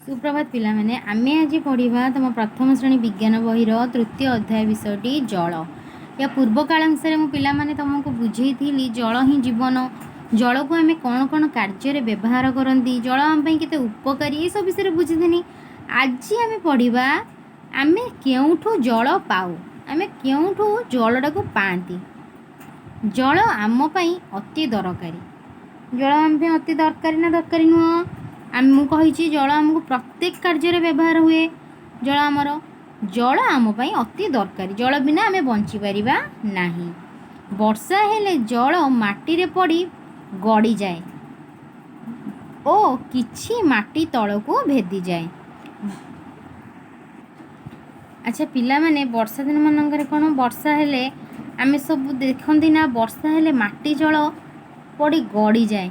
ସୁପ୍ରଭାତ ପିଲାମାନେ। ଆମେ ଆଜି ପଢ଼ିବା ତୁମ ପ୍ରଥମ ଶ୍ରେଣୀ ବିଜ୍ଞାନ ବହିର ତୃତୀୟ ଅଧ୍ୟାୟ, ବିଷୟଟି ଜଳ। ୟା ପୂର୍ବ କାଳାଂଶରେ ମୁଁ ପିଲାମାନେ ତୁମକୁ ବୁଝେଇଥିଲି, ଜଳ ହିଁ ଜୀବନ, ଜଳକୁ ଆମେ କ'ଣ କ'ଣ କାର୍ଯ୍ୟରେ ବ୍ୟବହାର କରନ୍ତି, ଜଳ ଆମ ପାଇଁ କେତେ ଉପକାରୀ, ଏସବୁ ବିଷୟରେ ବୁଝିଥିଲି। ଆଜି ଆମେ ପଢ଼ିବା ଆମେ କେଉଁଠୁ ଜଳ ପାଉ, ଆମେ କେଉଁଠୁ ଜଳଟାକୁ ପାଆନ୍ତି। ଜଳ ଆମ ପାଇଁ ଅତି ଦରକାରୀ। ଜଳ ଆମ ପାଇଁ ଅତି ଦରକାରୀ ନା ଦରକାରୀ ନୁହଁ? ଆମେ ମୁଁ କହିଛି, ଜଳ ଆମକୁ ପ୍ରତ୍ୟେକ କାର୍ଯ୍ୟରେ ବ୍ୟବହାର ହୁଏ। ଜଳ ଆମ ପାଇଁ ଅତି ଦରକାରୀ। ଜଳ ବିନା ଆମେ ବଞ୍ଚିପାରିବା ନାହିଁ। ବର୍ଷା ହେଲେ ଜଳ ମାଟିରେ ପଡ଼ି ଗଡ଼ିଯାଏ ଓ କିଛି ମାଟି ତଳକୁ ଭେଦିଯାଏ। ଆଚ୍ଛା ପିଲାମାନେ, ବର୍ଷା ଦିନମାନଙ୍କରେ କ'ଣ ବର୍ଷା ହେଲେ ଆମେ ସବୁ ଦେଖନ୍ତି ନା, ବର୍ଷା ହେଲେ ମାଟି ଜଳ ପଡ଼ି ଗଡ଼ିଯାଏ।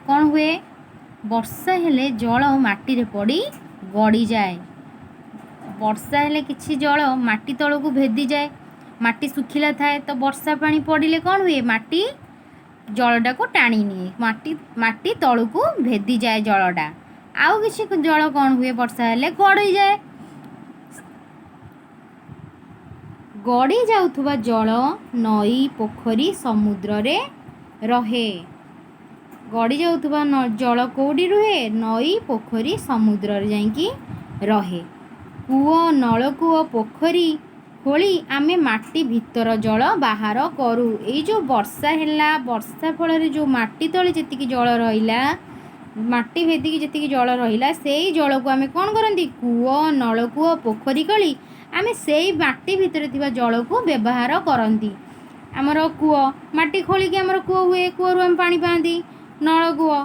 କ'ଣ ହୁଏ? ବର୍ଷା ହେଲେ ଜଳ ମାଟିରେ ପଡ଼ି ଗଡ଼ିଯାଏ। ବର୍ଷା ହେଲେ କିଛି ଜଳ ମାଟି ତଳକୁ ଭେଦିଯାଏ। ମାଟି ଶୁଖିଲା ଥାଏ ତ ବର୍ଷା ପାଣି ପଡ଼ିଲେ କ'ଣ ହୁଏ? ମାଟି ଜଳଟାକୁ ଟାଣି ନିଏ, ମାଟି ତଳକୁ ଭେଦିଯାଏ ଜଳଟା। ଆଉ କିଛି ଜଳ କ'ଣ ହୁଏ? ବର୍ଷା ହେଲେ ଗଡ଼ିଯାଏ। ଗଡ଼ି ଯାଉଥିବା ଜଳ ନଈ, ପୋଖରୀ, ସମୁଦ୍ରରେ ରହେ। ଗଡ଼ି ଯାଉଥିବା ଜଳ କେଉଁଠି ରୁହେ? ନଈ, ପୋଖରୀ, ସମୁଦ୍ରରେ ଯାଇକି ରହେ। କୂଅ, ନଳକୂଅ, ପୋଖରୀ ଖୋଳି ଆମେ ମାଟି ଭିତର ଜଳ ବାହାର କରୁ। ଏଇ ଯେଉଁ ବର୍ଷା ହେଲା, ବର୍ଷା ଫଳରେ ଯେଉଁ ମାଟି ତଳେ ଯେତିକି ଜଳ ରହିଲା, ମାଟି ଭେଦିକି ଯେତିକି ଜଳ ରହିଲା, ସେଇ ଜଳକୁ ଆମେ କ'ଣ କରନ୍ତି? କୂଅ, ନଳକୂଅ, ପୋଖରୀ ଖୋଳି ଆମେ ସେଇ ମାଟି ଭିତରେ ଥିବା ଜଳକୁ ବ୍ୟବହାର କରନ୍ତି। ଆମର କୂଅ, ମାଟି ଖୋଳିକି ଆମର କୂଅ ହୁଏ, କୂଅରୁ ଆମେ ପାଣି ପାଆନ୍ତି। ନଳକୂଅ,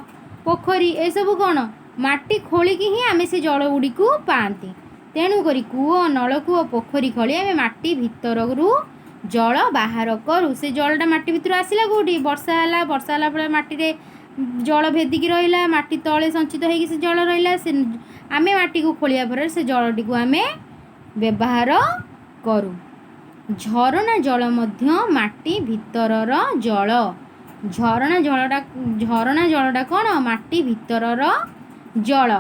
ପୋଖରୀ, ଏସବୁ କ'ଣ? ମାଟି ଖୋଳିକି ହିଁ ଆମେ ସେ ଜଳ ଗୁଡ଼ିକୁ ପାଆନ୍ତି। ତେଣୁକରି କୂଅ, ନଳକୂଅ, ପୋଖରୀ ଖୋଳି ଆମେ ମାଟି ଭିତରରୁ ଜଳ ବାହାର କରୁ। ସେ ଜଳଟା ମାଟି ଭିତରୁ ଆସିଲା କେଉଁଠି? ବର୍ଷା ହେଲା। ବର୍ଷା ହେଲା ଫଳରେ ମାଟିରେ ଜଳ ଭେଦିକି ରହିଲା, ମାଟି ତଳେ ସଞ୍ଚିତ ହେଇକି ସେ ଜଳ ରହିଲା। ସେ ଆମେ ମାଟିକୁ ଖୋଳିବା ଫଳରେ ସେ ଜଳଟିକୁ ଆମେ ବ୍ୟବହାର କରୁ। ଝରଣା ଜଳ ମଧ୍ୟ ମାଟି ଭିତରର ଜଳ। ଝରଣା ଜଳଟା କ'ଣ? ମାଟି ଭିତରର ଜଳ।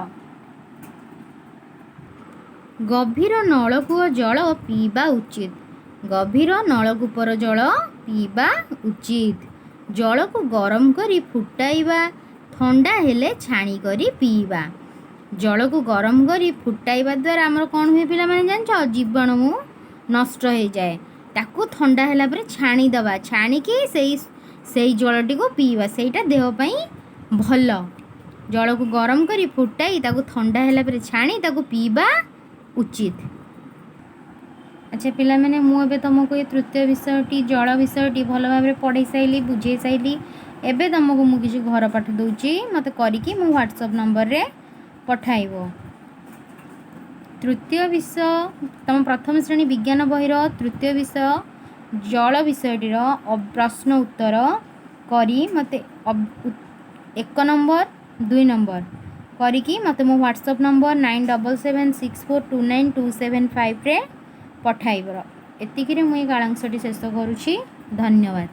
ଗଭୀର ନଳକୂଅ ଜଳ ପିଇବା ଉଚିତ। ଗଭୀର ନଳକୂପର ଜଳ ପିଇବା ଉଚିତ। ଜଳକୁ ଗରମ କରି ଫୁଟାଇବା, ଥଣ୍ଡା ହେଲେ ଛାଣି କରି ପିଇବା। ଜଳକୁ ଗରମ କରି ଫୁଟାଇବା ଦ୍ୱାରା ଆମର କ'ଣ ହୁଏ ପିଲାମାନେ, ଜାଣିଛ? ଜୀବାଣୁ ନଷ୍ଟ ହେଇଯାଏ। ତାକୁ ଥଣ୍ଡା ହେଲା ପରେ ଛାଣିଦେବା, ଛାଣିକି ସେଇ ଜଳଟିକୁ ପିଇବା, ସେଇଟା ଦେହ ପାଇଁ ଭଲ। ଜଳକୁ ଗରମ କରି ଫୁଟାଇ ତାକୁ ଥଣ୍ଡା ହେଲା ପରେ ଛାଣି ତାକୁ ପିଇବା ଉଚିତ। ଆଚ୍ଛା ପିଲାମାନେ, ମୁଁ ଏବେ ତୁମକୁ ଏ ତୃତୀୟ ବିଷୟଟି, ଜଳ ବିଷୟଟି ଭଲ ଭାବରେ ପଢ଼େଇ ସାରିଲି, ବୁଝେଇ ସାରିଲି। ଏବେ ତୁମକୁ ମୁଁ କିଛି ଘର ପାଠ ଦେଉଛି। ମୋତେ କରିକି ମୋ ହ୍ୱାଟ୍ସଆପ୍ ନମ୍ବରରେ ପଠାଇବ। ତୃତୀୟ ବିଷୟ, ତୁମ ପ୍ରଥମ ଶ୍ରେଣୀ ବିଜ୍ଞାନ ବହିର ତୃତୀୟ ବିଷୟ ଜଳ ବିଷୟଟିର ପ୍ରଶ୍ନ ଉତ୍ତର କରି ମୋତେ 1 ନମ୍ବର, 2 ନମ୍ବର କରିକି ମୋତେ ମୋ ହ୍ୱାଟ୍ସଆପ୍ ନମ୍ବର 9776429275ରେ ପଠାଇବ। ଏତିକିରେ ମୁଁ ଏଇ କାଳାଂଶଟି ଶେଷ କରୁଛି। ଧନ୍ୟବାଦ।